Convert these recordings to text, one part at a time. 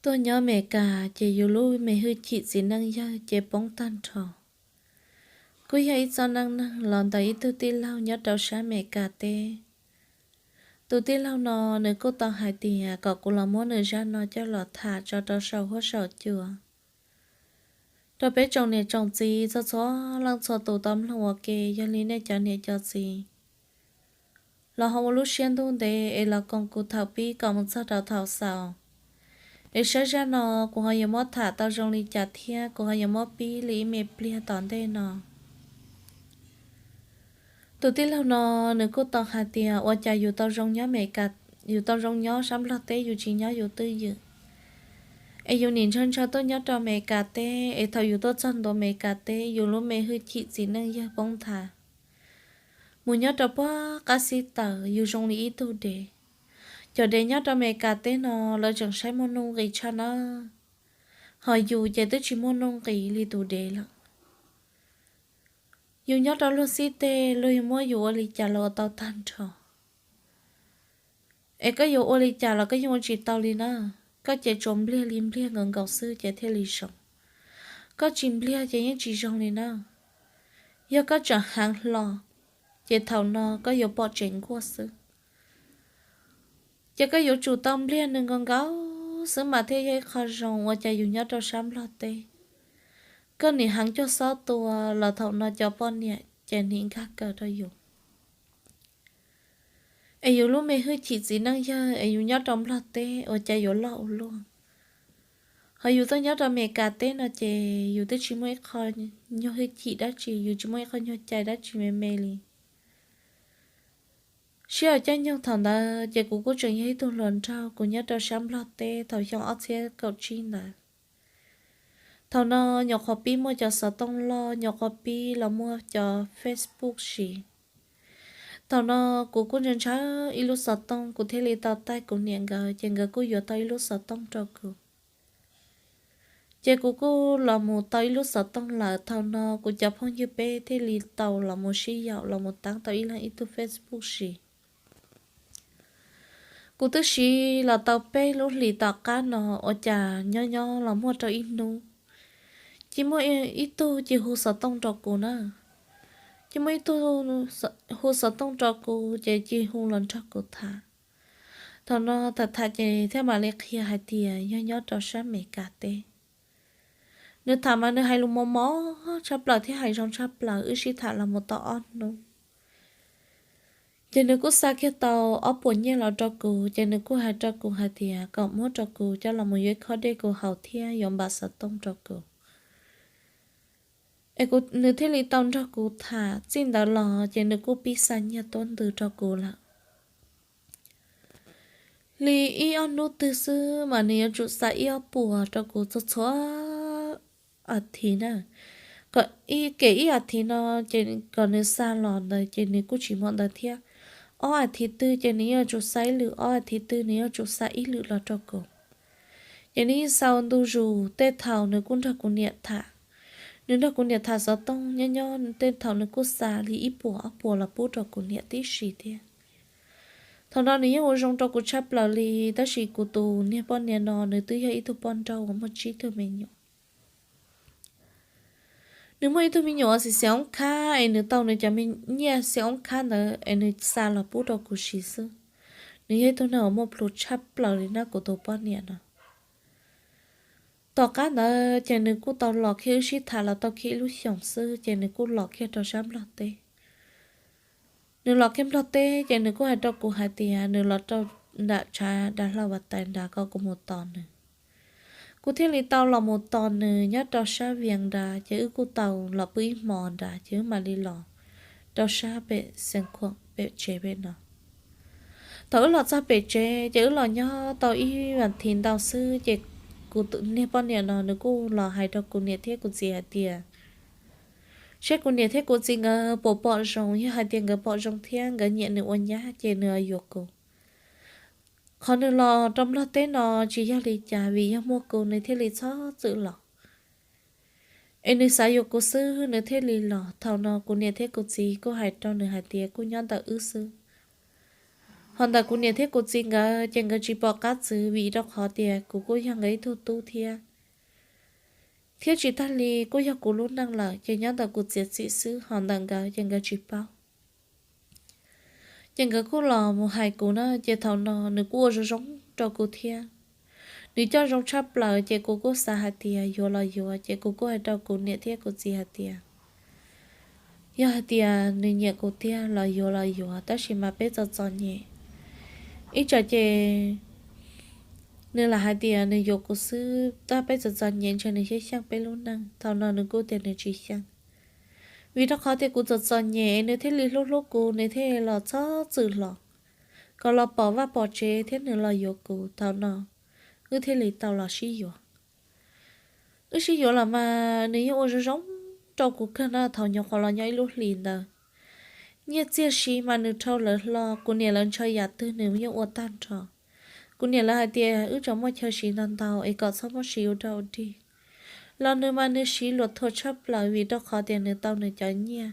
Tuaj nyob Amelikas ces yus lub me hwj chim txiv neej yawg ces poob tag nrho. Kuj yog ib txoj neej neeg los ntawm ib tug tij laug nyob rau sab Amelikas teb. Tus tij laug no nws kuj tau hais tias kom kuv los muab nws zaj no coj los tham tso rau saum huab saum cua rau peb tsoom niam tsoom txiv txhua txhua leej txhua tus tau mloog ua ke. Yog li nej cov niam cov txiv los ho ua lub siab ntuj ntev es los koom kuv thaum pib kom mus txog rau thaum xaus, es saib zaj no kuv ho yuav muab tham tau zoo li cas thiab kuv ho yuav muab pib li ib me pliag tom ntej no. Tus tij laug no nws kuj tau hais tias ua cas yus tau zoo nyob Amelikas, yus tau zoo nyob sab Nplog teb, yus tsis nyob yus twj ywm, es yus nim ntshaw ntshaw tuaj nyob rau Amelikas teb, es thaum yus tuaj txog ntua Amelikas teb yus lub me hwj chim txiv neej yawg poob nthav, mus nyob rau puag qab xib taws yus zoo li ib tug dev. Cov dev nyob rau Amelikas teb no lawv tseem saib muaj nuj nqis tshaj na, ho yus ces twb tsis muaj nuj nqis li tus dev lawm. Yus nyob rau luag xib teg luag yuav muab yus ua li cas los ua tau tag nrho. Es koj yuav ua li cas los koj yeej ua tsis tau li na. Koj ces tsuas npliag li npliag nkaus nkaus xwb ces thiaj li zoo. Koj tsis npliag ces yeej tsis zoo li na. Yog koj tseem heev hlo, ces thaum no koj yuav pom tsev nkuaj xwb. Ces koj yuav tsum tau npliag nws nkaus nkaus xwb mas thiaj yog ib qho zoo. Ua cas yus nyob rau sab Nplog teb, koj nim heev cuag xob tua los thaum no cov poj niam ces nim nkag kawg rau yus. Es yus lub me hwj chim txiv neej yawg es yus nyob rau Nplog teb ua cas yuav loj ua luaj. Ho yus tuaj nyob rau Amelikas teb no ces yus twb tsis muaj ib qho nyuag hwj chim dab tsi, yus tsis muaj ib qho nyuag cai dab tsi me me li. Sij hawm caij nyoog thaum ntawd ces kuv kuj tseem yog ib tug hluas nraug, kuv nyob rau sab Nplog teb thaum xyoo ob txhiab kaum tsib ntawd. Thaum no nyuam qhuav pib muaj cov xov tooj loj, nyuam qhuav pib los muaj cov Facebook siv. Thaum no kuv kuj ntshaw ntshaw ib lub xov tooj, kuv thiaj li tau taij kuv niam nkawd, ces nkawd kuj yuav tau ib lub xov tooj rau kuv. Ces kuv kuj los mus tau ib lub xov tooj lawm. Thaum no kuv cov phooj ywg peb thiaj li tau los mus sib yaum los mus taab tau ib leeg ib tug Facebook siv. Kuv twb siv los tau peb lub hlis tom qab no, ua cas nyob nyob los muaj rau ib hnub, cia muaj ib tug cia hu xov tooj rau kuv na. Cia muaj ib tug hu xov tooj rau kuv ces cia hu los nrog kuv tham. Thaum no tham tham ces thiaj mam li qhia hais tias yog nyob rau sab Amelikas teb. Nws tham mas nws hais lus mos mos tshaj plaws thiab hais zoo tshaj plaws, wb sib tham los mus tau ob hnub. Ces nws kuj xa kiag tau ob puas nyiaj los rau kuv, ces nws kuj hais rau kuv hais tias kom muab rau kuv coj los mus yuav ib khob dej kuv haus thiab yuav npam xov tooj rau kuv. Es kuv, nws thiaj li tau nrog kuv tham. Txij ntawd los ces nws kuj pib xa nyiaj tuaj ntws rau kuv lawm. Li ib ob hnub twg xwb mas nws yuav tsum xa ib ob puas rau kuv txhua txhua as thiv na. Kom ib kem ib as thiv no ces kom nws xa los ntawd ces nws kuj tsis muaj ntawd thiab. Ob as thiv twg ces nws yuav tsum xa ib lwm, ob as thiv twg nws yuav tsum xa ib lwm los rau kuv. Ces nws yeej xa ua ntu zus, tej thaum nws kuj nrog kuv niam tham. Nws nrog kuv niam tham xov tooj nyob nyob tej thaum nws kuj xa li ib puas ob puas los pub rau kuv niam tib si thiab. Thaum no nws yeej ua zoo rau kuv tshaj plaws li, tab sis kuv tus niag poj niam no nws twb yog ib tug poj nrauj uas muaj tsib tug me nyuam. Nws muaj ib tug me nyuam xiv xiv oob khab es nws tau nws cov me nyiaj xiv oob khab ntawd es nws xa los pub rau kuv siv xwb. Nws yog ib tug neeg uas muaj plhus tshaj plaws li na kuv tus poj niam no. Tom qab ntawd ces nws kuj tau los kiag, wb sib tham los tau kiag ib lub xyoos xwb ces nws kuj los kiag rau sab Nplog teb. Nws los kiag Nplog teb ces nws kuj hais rau kuv hais tias nws los rau nram tshav dav hlau Vaj Tais nrad kom kuv mus tos nws. Kuv thiaj li tau los mus tos nws nyob rau sab Vias nrad, ces wb kuj tau los pw ib hmos nrad ces wb mam li los rau sab pem Xeev Khuam pem tsev pem no. Thaum wb los txog pem tsev ces wb los nyob tau ib vas thiv ntau xwb ces kuv niag poj niam no nws kuj los hais rau kuv niam thiab kuv txiv hais tias seb kuv niam thiab kuv txiv nkawd puas pom zoo, yog hais tias nkawd pom zoo thiab nkawd nyiam nws ua nyab ces nws yuav kuv. Qhov nws los rau Nplog teb no tsis yog li cas, vim yog muaj kuv nws thiaj li txhob txwm los. Es nws xav yuav kuv xwb nws thiaj li los. Thaum no kuv niam thiab kuv txiv kuj hais rau nws hais tias kuj nyob ntawm wb xwb, Ho ntawm kuv niam thiab kuv txiv nkawd ces nkawd tsis pom qab txwv vim rau qhov tias kuv kuj yog nkawd ib tug tub thiab. Thiab tsis tag li kuj yog kuv lub neej lawm ces nyob ntawm kuv txiav txim xwb, ho ntawm nkawd ces nkawd tsis paub. Ces nkawd kuj los mus hais kuv na, ces thaum no nws kuj ua zoo zoo rau kuv thiab. Nws coj zoo tshaj plaws ces kuv kuj xav hais tias yuav los yuav, ces kuv kuj hais rau kuv niam thiab kuv txiv hais tias yog hais tias nws nyiam kuv tiag los yuav los yuav, tab sis mas peb txom txom nyem. Ib tsam ces nws lam hais tias nws yuav kuv xwb, tab peb txom txom nyem ntshe nws xyeej xyeej peb lub neej. Thaum no nws kuj tias nws tsis xyeej, vim rau qhov tias kuv txom txom nyem nws thiaj li hlub hlub kuv, nws thiaj los txhob txwm hlo kom los pom vaj pom tsev thiab nws los yuav kuv. Thaum no wb thiaj li tau los sib yuav. Wb sib yuav los mas nws yeej ua zoo zoo rau kuv kawg na. Thaum nyuam qhuav los nyob ib lub hlis ntawd, nyiaj txiag siv mas nws rhau lawv hlo, kuv niam lawv ntshaw yam twg nws yeej ua tag nrho. Kuv niam lawv hais tias wb tseem muaj chaw siv ntau ntau es kom txhob muab siv ua dog ua dig los nws mas nws siv luam thuam tshaj plaws vim rau qhov tias nws tau nws cov nyiaj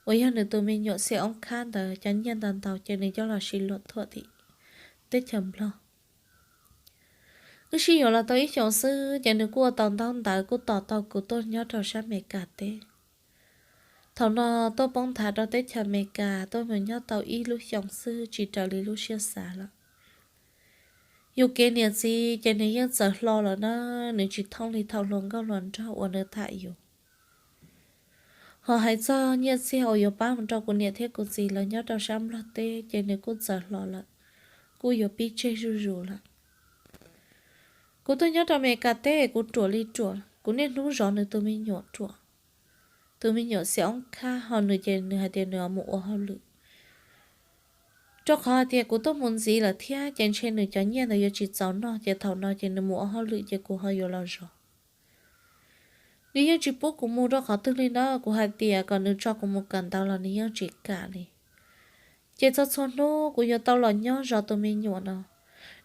uas yog nws tus me nyuam xia oob khab ntawd cov nyiaj ntau ntau ces nws coj los siv luam thuam tim teb chaws Nplog. Wb sib yuav los tau ib xyoos xwb ces nws kuj ua tau ntaub ntawv kuj tos tau kuv tuaj nyob rau sab Amelikas teb. Thaum no tuaj poob nthav rau teb chaws Amelikas tuaj mus nyob tau ib lub xyoos xwb tsis raws li lub siab xav lawm. Yus kev niam txiv ces nws yeej txawv hlo lawm na, nws tsis thooj li thaum hluas nkauj hluas nraug uas nws tham yus. Ho hais txog nyiaj txiag uas yuav pab mus rau kuv niam thiab kuv txiv lawv nyob rau sab Nplog teb ces nws kuj txawv hlo lawm, kuj yuav pib tseg zuj zus lawm. Kuv tuaj nyob rau Amelikas teb kuv ruam li ruam, kuv niaj hnub zov nws tus me nyuam ruam. Tus me nyuam xia oob khab ho nws ces nws hais tias nws mus ua hauj lwm. Rau qhov hais tias kuv tuaj mus ntxiv lawm thiab ces ntshe nws cov nyiaj ntawd yuav tsis txaus noj ces thaum no ces nws mus ua hauj lwm ces kuv ho yuav los zov. Nws yeej tsis pub kuv mus rau qhov twg li na, kuv hais tias kom nws tso kuv mus kawm ntawv los nws yeej tsis kam li. Ces txhua txhua hnub kuv yuav tau los nyob zov tus me nyuam no.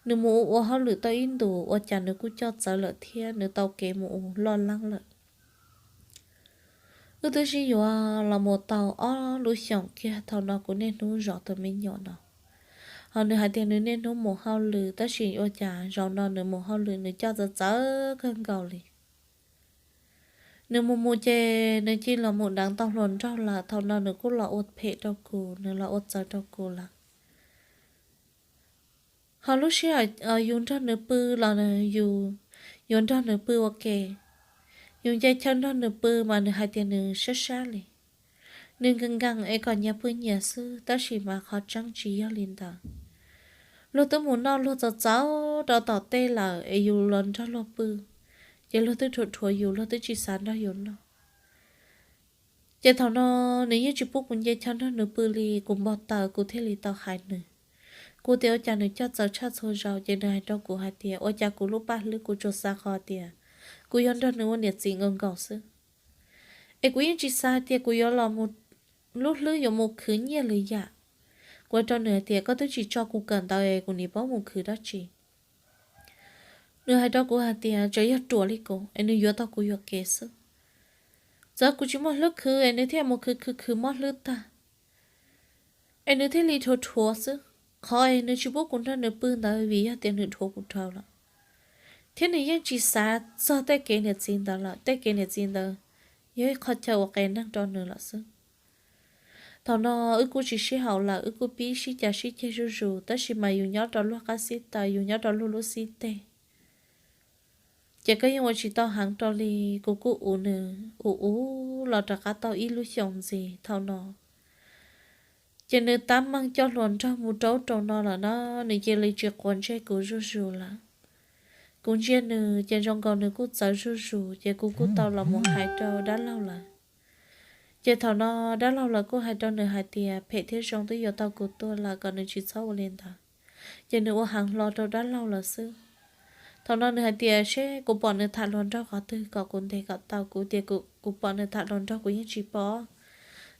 Nws mus ua ua hauj lwm tau ib ntus ua cas nws kuj coj txawv lawm thiab nws tau kev mus ua loj leeb lawm. Wb twb sib yuav los mus tau ob lub xyoos kiag thaum no kuv niaj hnub zov tus me nyuam no. Ho nws hais tias nws niaj hnub mus hauj lwm tab sis ua cas zaum no nws mus hauj lwm nws coj txawv txawv kawg nkaus li. Nws mus mus ces nws cia los mus deev tau hluas nraug lawm, thaum no nws kuj los ua phem rau kuv, nws los ua txawv rau kuv lawm. Ho lub sij hawm yus nrog nws pw los yus yuav nrog nws pw ua ke, yus nce chaw nrog nws pw mas nws hais tias nws sab sab li. Nws nkees nkees es kom nyias pw nyias xwb, tab sis mas qhov tseeb tsis yog li ntawd. Luag twb mus noj luag txaus txaus rau tom tej lawm es yus los nrog luag pw, ces luag twb dhuav dhuav yus, luag twb tsis xav nrog yus noj. Ces thaum no nws yeej tsis pub kuv nce chaw nrog nws pw li, kuv npau taws kuv thiaj li tau hais nws. Kuv tias ua cas nws coj txawv tshaj txhua zaus, ces nws hais rau kuv hais tias ua cas kuv lub paj hlwb kuv tsuas xav qhov tias kuv yuav nrog nws ua niam txiv nkaus nkaus xwb. Es kuv yeej tsis xav hais tias kuv yuav los mus, lub hlwb yuav mus khwv nyiaj lwm yam. Kuv hais rau nws hais tias koj twb tsis tso kuv kawm ntawv es kuv nim paub mus khwv dab tsi. Nws hais rau kuv hais tias tsuas yog ruam li kuv es nws yuav tau kuv yuam kev xwb. Txawm kuv tsis muaj hlwb khwv es nws thiaj mus khwv khwv khwv mob hlwb tag, es nws thiaj li dhuav dhuav xwb. Qhov es nws tsis pub kuv nrog nws pw ntawd vim yog tias nws dhuav kuv dhau lawm, thiab nws yeej tsis xav txog tej kev niam txiv ntawd lawm. Tej kev niam txiv ntawd yog ib qho chaw uas qias neeg rau nws lawm xwb. Thaum no wb kuj tsis sib haum lawm, wb kuj pib sib cav sib ceg zuj zus, tab sis mas yus nyob rau luag qab xib taws, yus nyob rau luag lub xib teg, ces koj yeej ua tsis tau heev rau li. Kuv kuj uv nws, uv uv los rov qab tau ib lub xyoos ntxiv thaum no, ces nws tab meeg coj hluas nraug mus rau ub rau no lawm na, nws cia li tsis quav ntsej kuv zuj zus lawm. Kuv ntsia nws ces zoo nkaus nws kuj txawv zuj zus, ces kuv kuj tau los mus hais rau dab laug lawv. Ces thaum no dab laug lawv kuj hais rau nws hais tias phem thiab zoo twb yuav tau kuv tuaj lawm, kom nws tsis txhob ua li ntawd. Ces nws ua heev hlo rau dab laug lawv xwb. Thaum no nws hais tias seb kuv pom nws tham hluas nraug qhov twg kom kuv ntes kom tau. Kuv tias kuv pom nws tham hluas nraug kuv yeej tsis pom,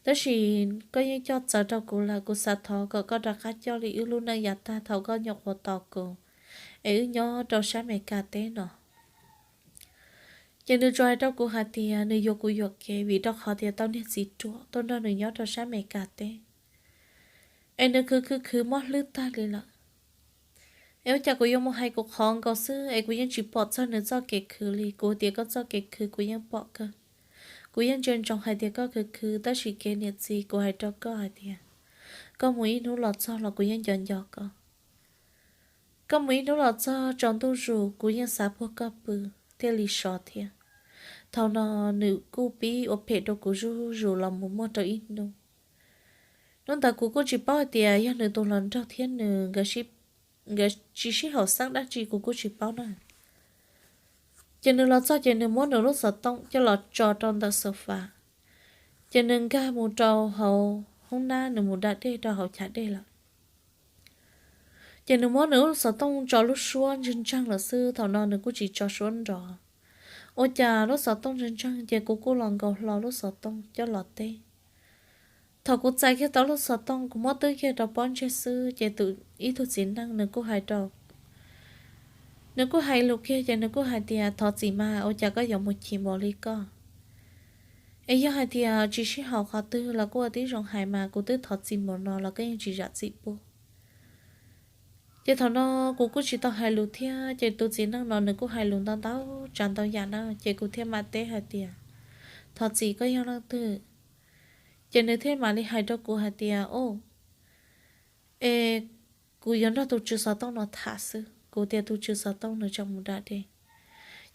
tab sis koj yeej coj txawv rau kuv lawm, kuv xav thov kom koj rov qab coj li wb lub neej yav tag thaum koj nyuam qhuav tos kuv es wb nyob rau sab Amelikas teb no. Ces nws tsuas hais rau kuv hais tias nws yuav kuv yuam kev vim rau qhov tias tau niag txiv ruam tuaj nrog nws nyob rau sab Amelikas teb. Es nws khwv khwv khwv mob hlwb tag li lawm. Es ua cas kuv yuav mus hais kuv qhov nkaus xwb es kuv yeej tsis pom txog nws txoj kev khwv li. Kuv tias koj txoj kev khwv kuv yeej pom kawg, kuv yeej ntsia ntsoov hais tias koj khwv khwv, tab sis kev niam txiv kuv hais rau koj hais tias koj mus ib hnub los txog los kuv yeej nco nco koj. Koj mus ib hnub los txog tsaus ntuj zus kuv yeej xav puag koj pw thiaj li sov thiab. Thaum no nws kuj pib ua phem rau kuv zuj zus los mus muaj rau ib hnub. Hnub ntawd kuv kuj tsis paub hais tias yog nws tus hluas nraug thiab nws nkawd tsis sib haum xeeb dab tsi kuv kuj tsis paub na. Ces nws los txog ces nws muab nws lub xov tooj coj los tso rau ntawm xav fas, ces nws nkag mus rau hauv hoob nab, nws mus da dej rau hauv chav dej lawm. Ces nws muab nws lub xov tooj tso lub suab ntseeg ntseeg lawm xwb, thaum no nws kuj tsis tso suab nrov. Ua cas lub xov tooj ntseeg ntseeg ces kuv kuj los nkaus hlo lub xov tooj coj los teb. Thaum kuv txais kiag tau lub xov tooj, kuv muab twb kiag rau pob ntseg xwb ces tus ib tug txiv neej nws kuj hais rau nws kuj hais lus kiag ces nws kuj hais tias, thov txim mas ua cas koj yuav mus chim npaum li koj? Es yog hais tias tsis sib haum qhov twg los kuj ua tib zoo hais mas, kuv twb thov txim npaum no los koj yeej tsis zam txim puab. Ces thaum no kuv kuj tsis tau hais lus thiab, ces tus txiv neej no nws kuj hais lus ntau ntau tsav ntau yam na, ces kuv thiaj mam teb hais tias, thov txim, koj yog leej twg? Ces nws thiaj mam li hais rau kuv hais tias, o, es kuv yuav nrog tus tswv xov tooj no tham xwb. Kuv tias tus tswv xov tooj nws tseem mus da dej.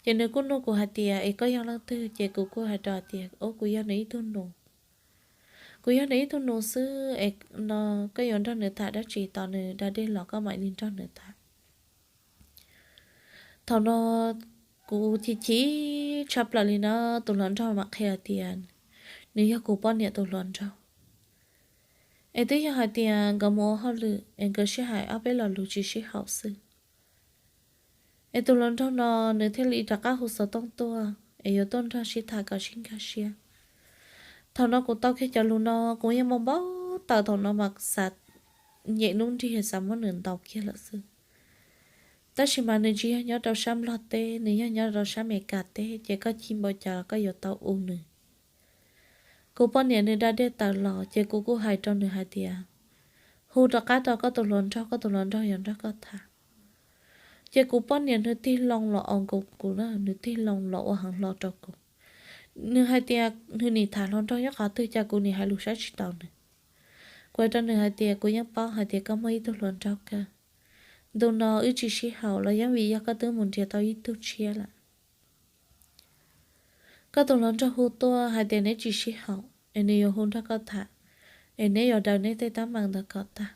Ces nws kuj nug kuv hais tias, es koj yog leej twg? Ces kuv kuj hais rau tias, o, kuv yog nws ib tug nus. Kuv yog nws ib tug nus xwb es no koj yuav nrog nws tham dab tsi? Tos nws da dej los koj mam li nrog nws tham. Thaum no kuv chim chim tshaj plaws li na, tus hluas nraug mam qhia tias nws yog kuv poj niam tus hluas nraug. Es twb yog hais tias nkawd mus ua hauj lwm es nkawd sib hais ob peb lo lus tsis sib haum xwb. Es tus hluas nraug no nws thiaj li rov qab hu xov tooj tuaj es yuav tuaj nrog sib tham kom sib nkag siab. Thaum no kuv tau kiag cov lus no kuv yeej npau npau taws, thaum no mas xav nyem lub nrig xav muab nws ntaus kiag lawm xwb. Tab sis mas nws tsis yog nyob rau sab Nplog teb, nws yog nyob rau sab Amelikas teb, ces koj chim npaum cas los koj yuav tau u nws. Kuv poj niam nws da dej tawm los ces kuv kuj hais rau nws hais tias, hu rov qab rau koj tus hluas nraug, koj tus hluas nraug yuav nrog koj tham. Ces kuv poj niam nws tig loo los ua nkaus kuv na, nws tig loo los ua heev hlo rau kuv. Nws hais tias nws nim tham hluas nraug nyob qhov twg cas kuv nim hais lus saib tsis taus nws. Kuv hais rau nws hais tias kuv yeej paub hais tias koj muaj ib tug hluas nraug kawg. Ntu no wb tsis sib haum los yeej vim yog koj twb mus nrhiav tau ib tug tshiab lawm. Koj tus hluas nraug hu tuaj hais tias neb tsis sib haum es nws yuav hu nrog koj tham, es neb yuav daws neb tej teeb meem ntawd kom tag.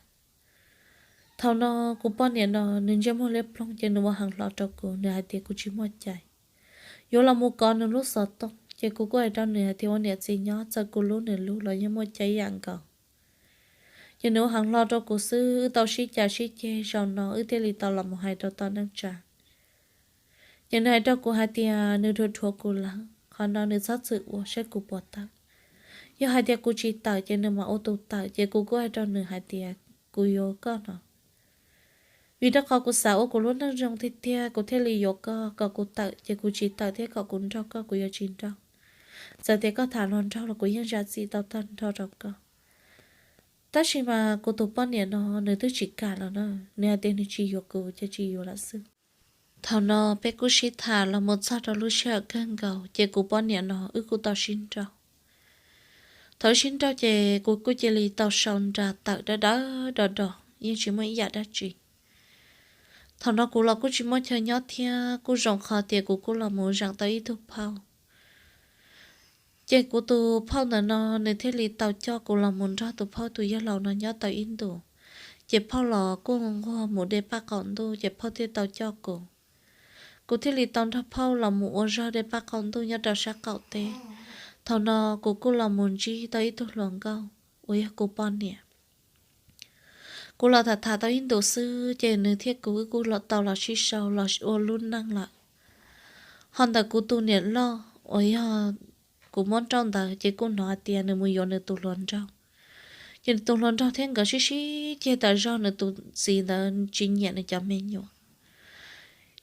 Thaum no kuv poj niam no nws ntsej muag liab ploog ces nws ua heev hlo rau kuv, nws hais tias kuv tsis muaj cai, yuav los mus kov nws lub xov tooj. Ces kuv kuj hais rau nws hais tias ua niam txiv nyob txawm kuv hlub nws lub los yeej muaj cai ib yam nkaus. Ces nws ua heev hlo rau kuv xwb, wb tau sib cav sib ceg zaum no wb thiaj li tau los mus hais rau tom neej tsa. Ces nws hais rau kuv hais tias nws dhuav dhuav kuv lawm, qhov no nws txhob txwm ua saib kuv puas tawm. Yog hais tias kuv tsis tawm ces nws mam ua tus tawm. Ces kuv kuj hais rau nws hais tias kuv yuav koj no, vim rau qhov kuv xav ua kuv lub neej zoo tiag tiag kuv thiaj li yuav koj, kom kuv tawm ces kuv tsis tawm thiab kom kuv nrog koj kuv yuav tsis nrog. Txawm tias koj tham hluas nraug los kuv yeej zam txim tau tag nrho rau koj. Tab sis mas kuv tus poj niam no nws twb tsis kam los na, nws hais tias nws tsis yuav kuv ces tsis yuav lawm xwb. Thaum no peb kuj sib tham los mus txog rau lub sij hawm kawg nkaus ces kuv poj niam no wb kuj tau sib nrauj. Thaum wb sib nrauj ces kuv kuj cia li tau sau nra tawm dawb dawb do do, yeej tsis muaj ib yam dab tsi. Thaum no kuv los kuj tsis muaj chaw nyob thiab, kuj zoo qhov tias kuv kuj los mus zeem tau ib tug phauj. Ces kuv tus phauj ntawm no nws thiaj li tau coj kuv los mus nrog tus phauj tus yawg laus no nyob tau ib ntus. Ces phauj los kuj nquag mus de paj qaum ntuj ces phauj thiaj tau coj kuv. Kuv thiaj li tau nrog phauj los mus ua zog de paj qaum ntuj nyob rau sab qaum teb. Thaum no kuv kuj los mus ntsib tau ib tug hluas nkauj uas yog kuv poj niam. Kuv los tham tham tau ib ntus xwb ces nws thiab kuv wb kuj los tau los sib sau los ua lub neej lawm. Ho ntawm kuv tus niam loj uas yog kuv muab nrauj ntawd ces kuj hnov hais tias nws mus yuav nws tus hluas nraug. Ces nws tus hluas nraug thiab nkawd sib sib ceg tas zog, nws tus txiv ntawd tsis nyiam nws cov me nyuam.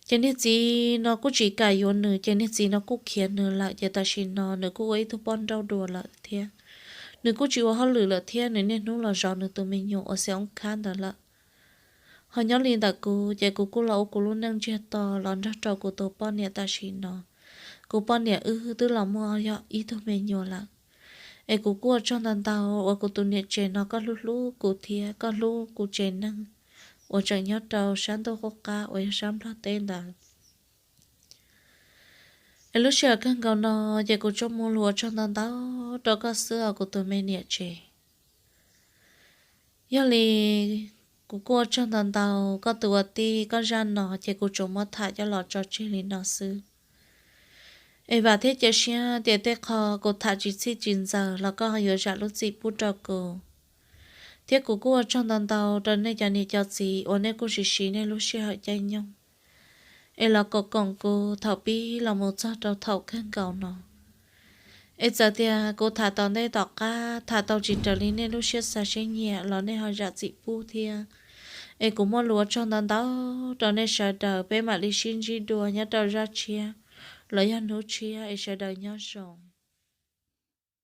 Ces niag txiv no kuj tsis kam yuav nws, ces niag txiv no kuj khiav nws lawm, ces tam sim no nws kuj ua ib tug poj nrauj dua lawm thiab. Nws kuj tsis ua hauj lwm lawm thiab nws niaj hnub los zov nws tus me nyuam uas xia oob khab ntawd lawm. Ho nyob li ntawm kuv ces kuv kuj los ua kuv lub neej ntsiag to los nrog rau kuv tus poj niam tam sim no. Kuv poj niam wb twb los muaj yog ib tug me nyuam lawm. Es kuv kuj ua tsaug ntau ntau uas kuv tus niam tsev no koj hlub hlub kuv thiab koj hlub kuv tsev neeg uas tseem nyob rau sab ntuj qub qab uas yog sab Nplog teb ntawd. Es lub sij hawm kawg nkaus no ces kuv tsuas muaj lus ua tsaug ntau ntau rau koj xwb os kuv tus me niam tsev. Yog li kuv kuj ua tsaug ntau ntau koj tus ua tij, koj zaj no ces kuv tsuas muab tham coj los tso tseg li no xwb. Es vam thiab cia siab tias tej qho kuv tham tsis txhij tsis ntxaws los koj yuav zam lub txim pub rau kuv. Thiab kuv kuj ua tsaug ntau ntau rau nej cov niam cov txiv uas nej kuj siv siv nej lub sij hawm caij nyoog es los koom koom kuv thaum pib los mus txog rau thaum kawg nkaus no. Es txawm tias kuv tham tom ntej tom qab tham tau tsis raws li nej lub siab xav siab nyiam los nej ho zam txim pub thiab. Es kuv muaj lus ua tsaug ntau ntau rau nej sawv daws, peb mam li sib ntsib dua nyob rau zaj tshiab los yog hnub tshiab es sawv daws nyob zoo.